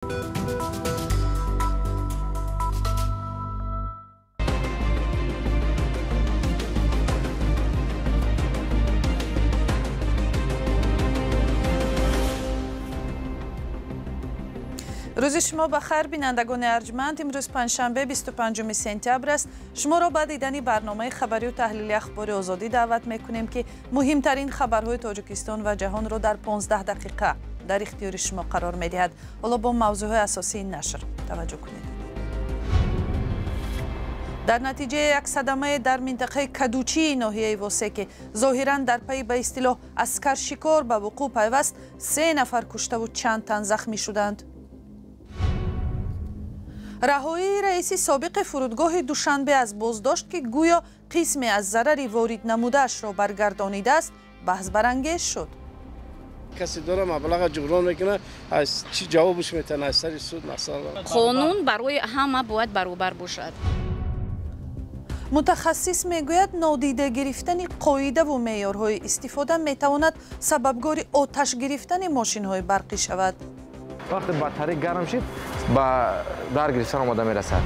Рӯзи шумо ба хайр, бинандагони арҷманд. Имрӯз панҷшанбе, 25 сентябр аст. Шуморо ба дидани барномаи хабарию таҳлили Ахбори Озодӣ даъват мекунем, ки муҳимтарин хабарҳои Тоҷикистон ва ҷаҳонро дар 15 дақиқа дар ихтиёри шумо қарор медиҳад. Ҳоло бо мавзӯъҳои асосии нашр таваҷҷӯҳ кунед. Дар натиҷаи як садамае дар минтақаи Кадучии ноҳияи Восе, ки зоҳиран дар пайи ба истилоҳ аскаршикор ба вуқӯъ пайваст, 3 нафар куштаву чанд тан захмӣ шуданд. Раҳоии раиси собиқи фурудгоҳи Душанбе аз боздошт, ки гӯё қисме аз зарари ворид намудаашро баргардонидааст, баҳсбарангез шуд. Касе дора маблаға ҷуброн мекунад, аз чӣ ҷавобш метавонад аз сари суд масалан. Қонун барои ҳама бояд баробар бошад. Мутахассис мегӯяд, нодида гирифтани қоидаву меъёрҳои истифода метавонад сабабгори оташ гирифтани мошинҳои барқӣ шавад. Вақте батарея гарм шид, ба дар гирифтан омода мерасад.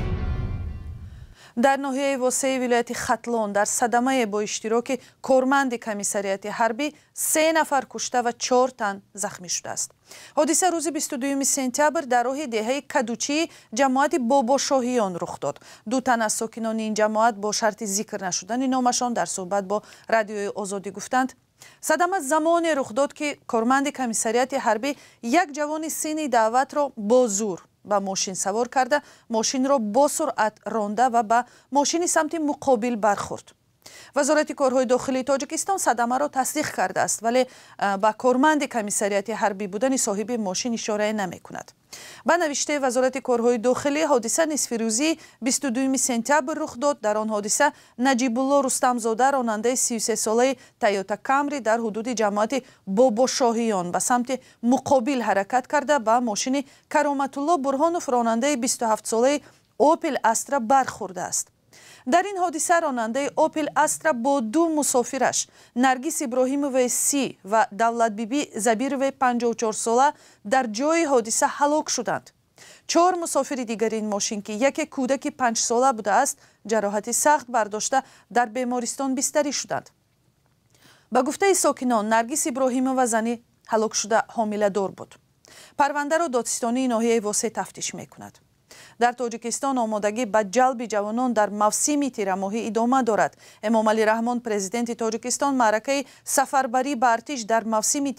Дар ноҳияи Восеи вилояти Хатлон дар садамае бо иштироки корманди комиссариати ҳарбӣ 3 нафар кушта ва 4 тан захмӣ шудааст. Ҳодиса рӯзи 22 сентябр дар роҳи деҳаи Кадучии ҷамоати Бобошоҳиён рух дод. 2 тан аз сокинони ин ҷамоат бо шарти зикр нашудани номашон дар суҳбат бо Радиои Озодӣ гуфтанд, садама замоне рух дод, ки корманди комиссариати ҳарбӣ як ҷавони синни даъватро бо зур ба мошин савор карда, мошинро бо суръат ронда ва ба мошини самти муқобил бархӯрд. Вазорати корҳои дохилии Тоҷикистон садамаро тасдиқ кардааст, вале ба корманди комиссариати ҳарбӣ будани соҳиби мошин ишорае намекунад. Ба навиштаи Вазорати корҳои дохилӣ, ҳодиса нисфирӯзии 22 сентябр рух дод. Дар он ҳодиса Наҷибулло Рустамзода, ронандаи 33-солаи Тойота Камри, дар ҳудуди ҷамоати Бобошоҳиён ба самти муқобил ҳаракат карда, ба мошини Кароматулло Бурҳонов, ронандаи 27-солаи Опел Астра бархӯрдааст. Дар ин ҳодиса ронандаи Опел Астра бо 2 мусофираш Наргиз Иброҳимоваи 30 ва Давлатбибӣ Забироваи 54-сола дар ҷои ҳодиса ҳалок шуданд. 4 мусофири дигари ин мошин, ки яке кӯдаки 5-сола будааст, ҷароҳати сахт бардошта дар бемористон бистарӣ шуданд. Ба гуфтаи сокинон, Наргиз Иброҳимова зани ҳалокшуда ҳомиладор буд. Парвандаро додситонии ноҳияи Восе тафтиш мекунад. Дар Тоҷикистон омодагӣ ба ҷалби ҷавонон дар мавсими тирамоҳӣ идома дорад. Эмомалӣ Раҳмон, президенти Тоҷикистон, маъракаи сафарбарӣ ба артиш дар мавсими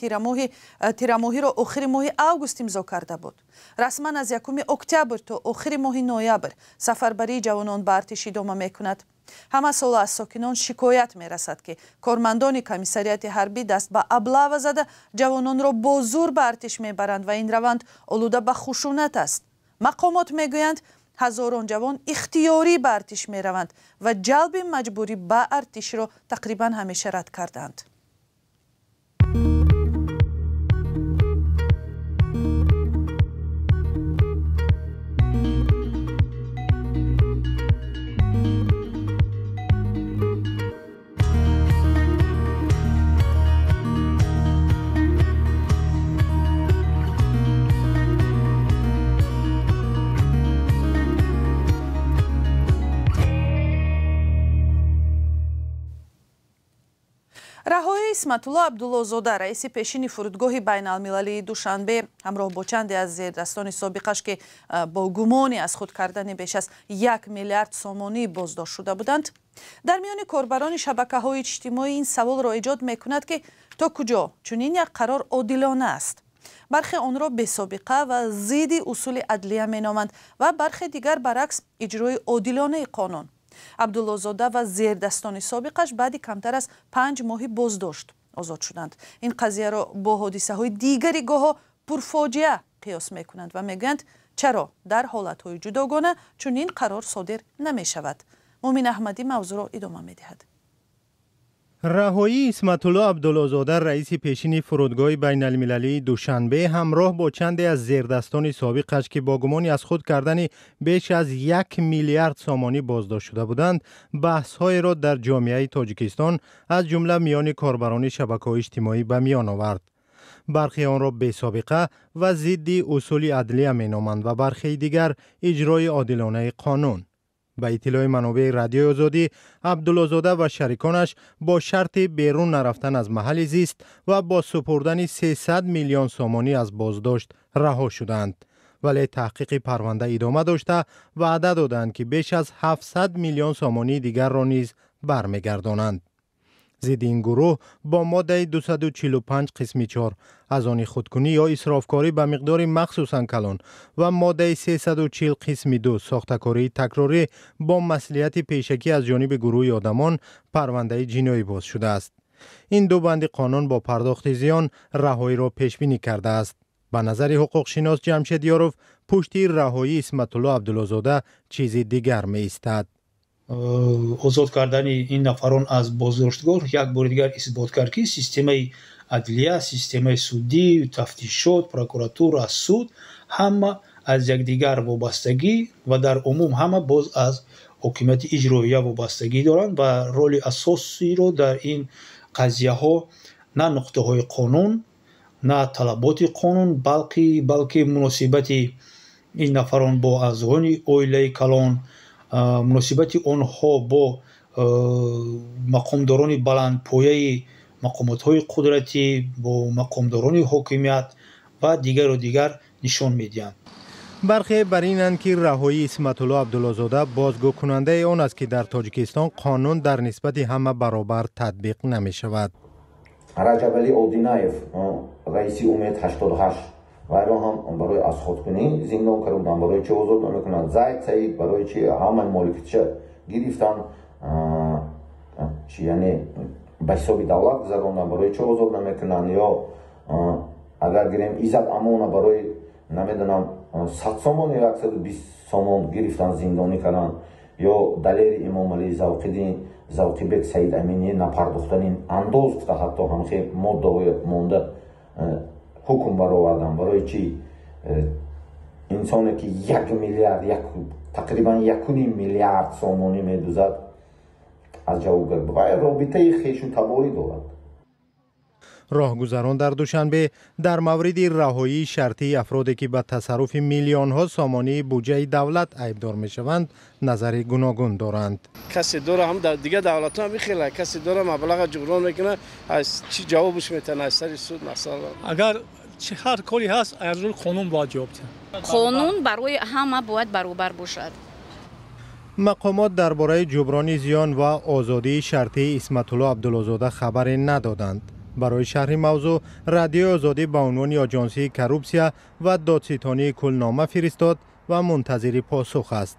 тирамоҳиро охири моҳи август имзо карда буд. Расман аз 1 октябр то охири моҳи ноябр сафарбарии ҷавонон ба артиш идома мекунад. Ҳама сола аз сокинон шикоят мерасад, ки кормандони комиссариати ҳарбӣ даст ба аблава зада ҷавононро бо зур ба артиш мебаранд ва ин раванд олуда ба хушунат аст. Мақомот мегӯянд, ҳазорон ҷавон ихтиёрӣ ба артиш мераванд ва ҷалби маҷбурӣ ба артишро тақрибан ҳамеша рад карданд. Раҳоии Исматулло Абдуллозода, раиси пешини фурудгоҳи байналмилалии Душанбе, ҳамроҳ бо чанде аз зердастони собиқаш, ки бо гумони аз худ кардани беш аз 1 миллиард сомонӣ боздошт шуда буданд, дар миёни корбарони шабакаҳои иҷтимоӣ ин саволро эҷод мекунад, ки то куҷо чунин як қарор одилона аст. Бархе онро бесобиқа ва зидди усули адлия меноманд ва бархе дигар баръакс иҷрои одилонаи қонун. Абдуллозода ва зердастони собиқаш баъди камтар аз 5 моҳи боздошт озод шуданд. Ин қазияро бо ҳодисаҳои дигари гоҳо пурфоҷиа қиёс мекунанд ва мегӯянд, чаро дар ҳолатҳои ҷудогона чунин қарор содир намешавад. Мумин Аҳмадӣ мавзӯъро идома медиҳад. Раҳоии Исматулло Абдуллозода, раиси пешини фурудгоҳи байналмилалии Душанбе, ҳамроҳ бо чанде аз зердастони собиқаш, ки бо гумони аз худ кардани беш аз 1 миллиард сомонӣ боздошт шуда буданд, баҳсҳоеро дар ҷомеаи Тоҷикистон, аз ҷумла миёни корбарони шабакаҳои иҷтимоӣ ба миён овард. Бархе онро бесобиқа ва зидди усули адлия меноманд ва бархеи дигар иҷрои одилонаи қонун. Ба иттилои манобеи Радиои Озодӣ, Абдуллозода ва шариконаш бо шарти берун нарафтан аз маҳалли зист ва бо супурдани 300 миллион сомонӣ аз боздошт раҳо шуданд. Вале таҳқиқи парванда идома дошта, ваъда доданд, ки беш аз 700 миллион сомонии дигарро низ бармегардонанд. Зидди ин гурӯҳ бо моддаи 245 қисми 4 аз они худкунӣ ё исрофкорӣ ба миқдори махсусан калон ва моддаи 340 қисми 2 сохтакории такрорӣ бо маслиҳати пешакӣ аз ҷониби гурӯҳи одамон парвандаи ҷиноӣ боз шудааст. Ин ду банди қонун бо пардохти зиён раҳоиро пешбинӣ кардааст. Ба назари ҳуқуқшинос Ҷамшед Ёров, пушти раҳоии Исматулло Абдуллозода чизи дигар меистад. Озод кардани ин нафарон аз боздоштгоҳ як бори дигар исбот кард, ки системаи адлия, системаи судӣ, тафтишот, прокуратура, суд ҳама аз якдигар вобастагӣ ва дар умум ҳама боз аз ҳокимияти иҷроия вобастагӣ доранд ва роли асосиро дар ин қазияҳо на нуқтаҳои қонун, на талаботи қонун, балки муносибати ин нафарон бо аъзоёни оилаи калон, муносибати онҳо бо мақомдорони баландпояи мақомотҳои қудратӣ, бо мақомдорони ҳокимият ва дигару дигар нишон медиҳанд. Бархе бар инанд, ки раҳоии Исматулло Абдуллозода бозгӯкунандаи он аст, ки дар Тоҷикистон қонун дар нисбати ҳама баробар татбиқ намешавад. Раҷабалӣ Одинаев, раиси Умед 88, вайро ҳам барои азхудкунӣ зиндон карда буданд. Барои чӣ озод намекунанд? Зайд Саид барои чӣ ҳамаи моликиятша гирифтанд, яъне ба ҳисоби давлат гузаронданд, барои чӣ озод намекунанд? Ё агар гирем Иззат Амона барои намедонам 100 сомон ё 120 сомон гирифтанд, зиндонӣ карданд. Ё Далери Имомалӣ, Завқиддин, Завқибек Саид Аминӣ напардохтани андоз гуфта ҳатто ҳамхе моддаҳои монда ҳукм баровардан. Барои чӣ инсоне ки 1 миллиард, тақрибан 1.5 миллиард сомонӣ медузад, аз ҷавобгар ва робитаи хешу таборӣ дорад. Роҳгузарон дар Душанбе дар мавриди раҳоии шартии афроде, ки ба тасарруфи миллионҳо сомонии буҷаи давлат айбдор мешаванд, назари гуногун доранд. Касе дора ҳам дар дигар давлатҳо ҳам бихела, касе дора маблаға ҷуброн мекунад, аз чӣ ҷавобаш метавонад аз сари суд масалан. Агар ҳар коре ҳаст, аз рӯи қонун бояд ҷавоб диҳад. Қонун барои ҳама бояд баробар бошад. Мақомот дар бораи ҷуброни зиён ва озодии шартии Исматулло Абдуллозода хабаре надоданд. Барои шарҳи мавзӯъ Радиои Озодӣ ба унвони Оҷонсии коррупсия ва додситонии кулнома фиристод ва мунтазири посух аст.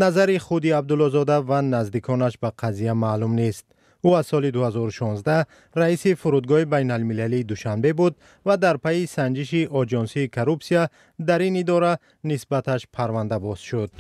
Назари худи Абдуллозода ва наздиконаш ба қазия маълум нест. Ӯ аз соли 2016 раиси фурудгоҳи байналмилалии Душанбе буд ва дар пайи санҷиши Оҷонсии коррупсия дар ин идора нисбаташ парванда боз шуд.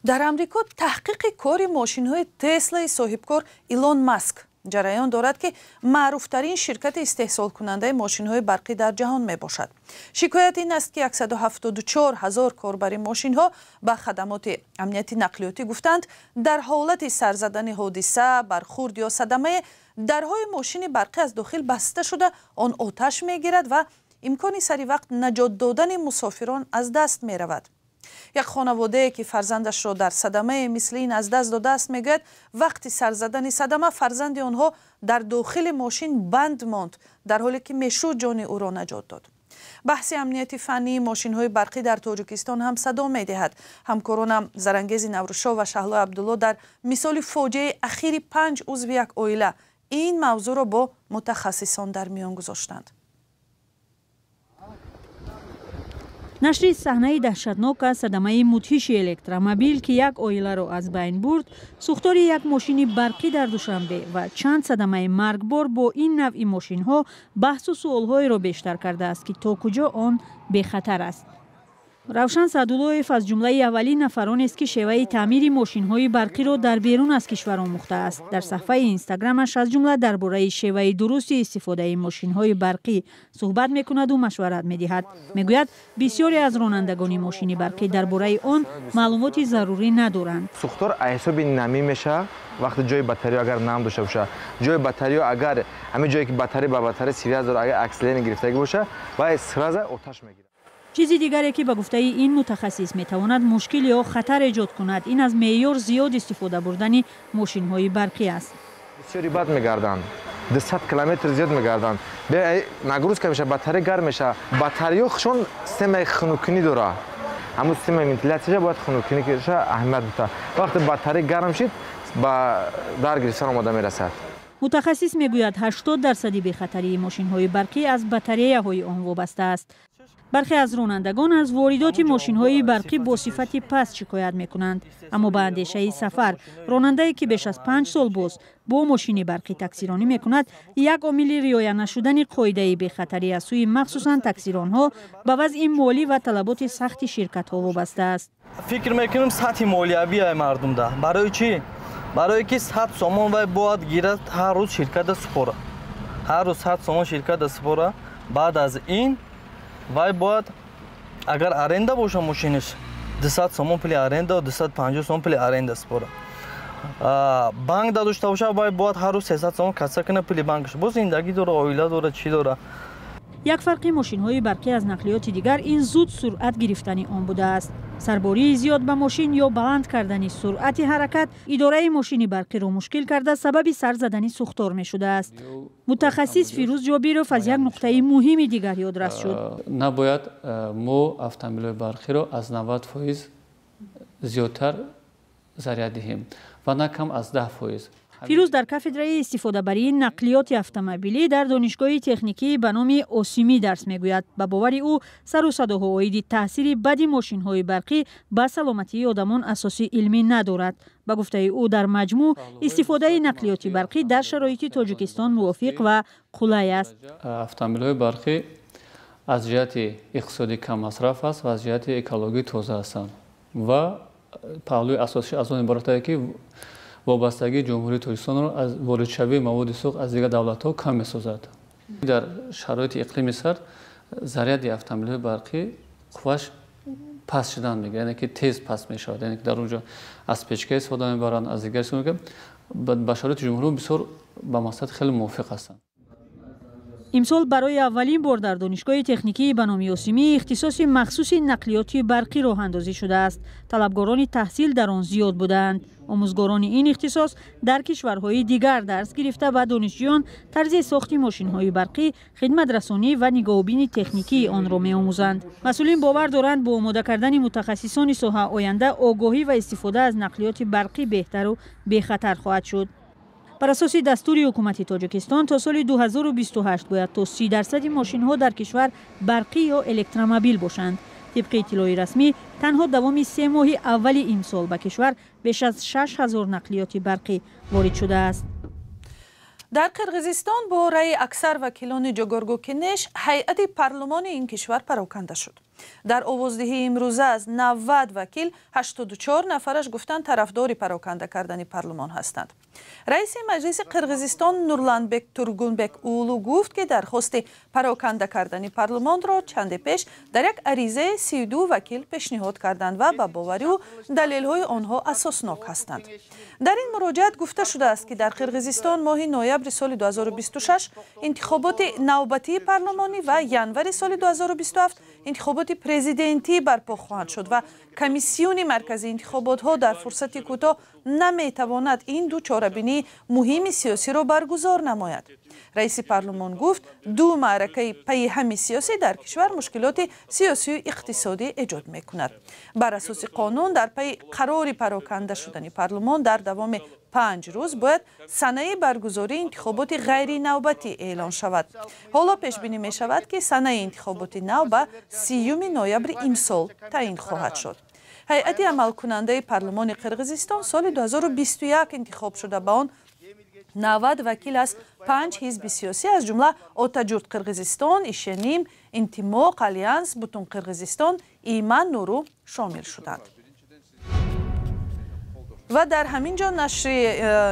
Дар Амрико таҳқиқи кори мошинҳои Теслаи соҳибкор Илон Маск ҷараён дорад, ки маъруфтарин ширкати истеҳсолкунандаи мошинҳои барқӣ дар ҷаҳон мебошад. Шикоят ин аст, ки 174 ҳазор корбари мошинҳо ба хадамоти амнияти нақлиётӣ гуфтанд, дар ҳолати сар задани ҳодиса, бархурд ё садамае дарҳои мошини барқӣ аз дохил баста шуда, он оташ мегирад ва имкони сари вақт наҷот додани мусофирон аз даст меравад. Як хонаводае, ки фарзандашро дар садамае мисли ин аз даст додааст, мегӯяд, вақти сар задани садама фарзанди онҳо дар дохили мошин банд монд, дар ҳоле ки мешуд ҷони ӯро наҷот дод. Баҳси амнияти фаннии мошинҳои барқӣ дар Тоҷикистон ҳам садо медиҳад. Ҳамкоронам Зарангези Наврӯзшоҳ ва Шаҳло Абдулло дар мисоли фоҷиаи ахири 5 узви як оила ин мавзӯъро бо мутахассисон дар миён гузоштанд. Нашри саҳнаи даҳшатнок аз садамаи мудҳиши электромобил, ки як оиларо аз байн бурд, сӯхтори як мошини барқӣ дар Душанбе ва чанд садамаи маргбор бо ин навъи мошинҳо баҳсу суолҳоеро бештар кардааст, ки то куҷо он бехатар аст. Равшан Саъдуллоев аз ҷумлаи аввалин нафаронест, ки шеваи таъмири мошинҳои барқиро дар берун аз кишвар омӯхтааст. Дар саҳфаи Инстаграмаш аз ҷумла дар бораи шеваи дурусти истифодаи мошинҳои барқӣ суҳбат мекунаду машварат медиҳад. Мегӯяд, бисёре аз ронандагони мошини барқӣ дар бораи он маълумоти зарурӣ надоранд. Сӯхтор аз ҳисоби намӣ мешавад. Вақте ҷои батарея агар нам дошта бошад, ҷои батарея агар ҳамин ҷое ки батарея ба батарея связь дорад, агар окисление гирифтагӣ бошад, вай сразу оташ мегирад. Чизи дигаре, ки ба гуфтаи ин мутахассис метавонад мушкил ё хатар эҷод кунад, ин аз меъёр зиёд истифода бурдани мошинҳои барқӣ аст. Бисёри бад мегарданд, 200 километр зиёд мегарданд, нагрузка мешавад, батарея гарм мешавад. Батарея худшон системаи хунуккунӣ дорад, ҳамун системаи вентилятсияша бояд хунуккунӣ аҳамият бита. Вақте батарея гарм шид, ба дар гирифтан омода мерасад. Мутахассис мегӯяд, 80% бехатарии мошинҳои барқӣ аз батареяҳои он вобаста аст. Бархе аз ронандагон аз воридоти мошинҳои барқӣ бо сифати паст шикоят мекунанд. Аммо ба андешаи Сафар, ронандае, ки беш аз 5 сол боз бо мошини барқӣ таксиронӣ мекунад, як омили риоя нашудани қоидаи бехатарӣ аз сӯи махсусан таксиронҳо ба вазъи молӣ ва талаботи сахти ширкатҳо вобаста аст. Фикр мекунем, сатҳи молиявии мардумда. Барои чӣ? Барое ки 100 сомон вай бояд гирад, ҳар рӯз ширката супора, ҳар рӯз 100 сомон ширката супора. Баъд аз ин вай бояд, агар аренда боша мошинаш, 200 сомон пули аренда, 250 сомон пули аренда супора. Банк да дошта боша, вай бояд ҳар рӯз 300 сомон каса кина пули банкаш. Боз зиндагӣ дора, оила дора, чӣ дора. Як фарқи мошинҳои барқӣ аз нақлиёти дигар ин зуд суръат гирифтани он будааст. Сарбории зиёд ба мошин ё баланд кардани суръати ҳаракат идораи мошини барқиро мушкил карда, сабаби сар задани сӯхтор мешудааст. Мутахассис Фирӯз Ҷобиров аз як нуқтаи муҳими дигар ёдрас шуд. Набояд мо автомобилҳои барқиро аз 90% зиёдтар заряд диҳем ва на кам аз 10%. Фирӯз дар кафедраи истифодабарии нақлиёти автомобилӣ дар Донишгоҳи техникӣ ба номи Осимӣ дарс мегӯяд. Ба бовари ӯ, сару садоҳо оиди таъсири бади мошинҳои барқӣ ба саломатии одамон асоси илмӣ надорад. Ба гуфтаи ӯ, дар маҷмӯъ истифодаи нақлиёти барқӣ дар шароити Тоҷикистон мувофиқ ва қулай аст. Автомобилҳои барқӣ аз ҷиҳати иқтисодӣ каммасраф аст ва аз ҷиҳати экологӣ тоза ҳастанд ва паҳлӯи асосӣ аз он иборат ки вобастагии Ҷумҳурии Тоҷикистонро аз воридшавии маводи сӯхт аз дигар давлатҳо кам месозад. Дар шароити иқлими сард заряди автомобилҳои барқӣ қувваш паст шудан мегирад, яъне ки тез паст мешавад, яъне ки дар он ҷо аз печка истифода мебаранд, аз дигар ба шароити ҷумҳурӣ бисёр ба мақсад хеле мувофиқ ҳастанд. Имсол барои аввалин бор дар Донишгоҳи техникии ба номи Осимӣ ихтисоси махсуси нақлиёти барқӣ роҳандозӣ шудааст. Талабгорони таҳсил дар он зиёд будаанд. Омӯзгорони ин ихтисос дар кишварҳои дигар дарс гирифта, ба донишҷӯён тарзи сохти мошинҳои барқӣ, хидматрасонӣ ва нигоҳубини техникии онро меомӯзанд. Масъулин бовар доранд, бо омода кардани мутахассисони соҳа оянда огоҳӣ ва истифода аз нақлиёти барқӣ беҳтару бехатар хоҳад шуд. Бар асоси дастури ҳукумати Тоҷикистон, то соли 2028 бояд то 30% мошинҳо дар кишвар барқӣ ё электромобил бошанд. Тибқи иттилои расмӣ, танҳо давоми 3 моҳи аввали имсол ба кишвар беш аз 6000 нақлиёти барқӣ ворид шудааст. Дар Қирғизистон бо раъи аксар вакилони Ҷогоргу Кенеш ҳайати парлумони ин кишвар пароканда шуд. Дар овоздиҳии имрӯза аз 90 вакил 84 нафараш гуфтанд, тарафдори пароканда кардани парлумон ҳастанд. Раиси Маҷлиси Қирғизистон Нурланбек Тургунбек Уулу гуфт, ки дархости пароканда кардани парлумонро чанде пеш дар як аризаи 32 вакил пешниҳод карданд ва ба бовари ӯ далелҳои онҳо асоснок ҳастанд. Дар ин муроҷиат гуфта шудааст, ки дар Қирғизистон моҳи ноябри соли 2026 интихоботи навбатии парлумонӣ ва январи соли 2027 интихоботи президентӣ барпо хоҳанд шуд ва Комиссиони марказии интихоботҳо дар фурсати кӯтоҳ наметавонад ин ду чорабинии муҳими сиёсиро баргузор намояд. Раиси парлумон гуфт, ду маъракаи пайҳами сиёсӣ дар кишвар мушкилоти сиёсию иқтисодӣ эҷод мекунад. Бар асоси қонун, дар пайи қарори пароканда шудани парлумон дар давоми 5 рӯз бояд санаи баргузории интихоботи ғайринавбатӣ эълон шавад. Ҳоло пешбинӣ мешавад, ки санаи интихоботи нав ба 30 ноябри имсол таъин хоҳад шуд. Ҳайати амалкунандаи парлумони Қирғизистон соли 2021 интихоб шуда, ба он 90 вакил аз 5 ҳизби сиёсӣ, аз ҷумла Отажурт Қирғизистон, Ишеним, Интимоқ, Алянс, Бутун Қирғизистон, Иман Нуру шомил шуданд. Ва дар ҳамин ҷо нашри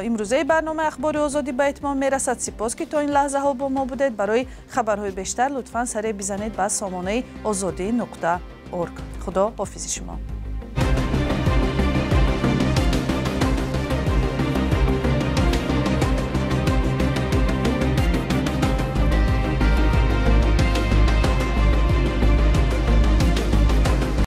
имрӯзаи барномаи Ахбори Озодӣ ба итмом мерасад. Сипос, ки то ин лаҳзаҳо бо мо будед. Барои хабарҳои бештар лутфан саре бизанед ба сомонаи озодӣ.org. Худо ҳофизи шумо.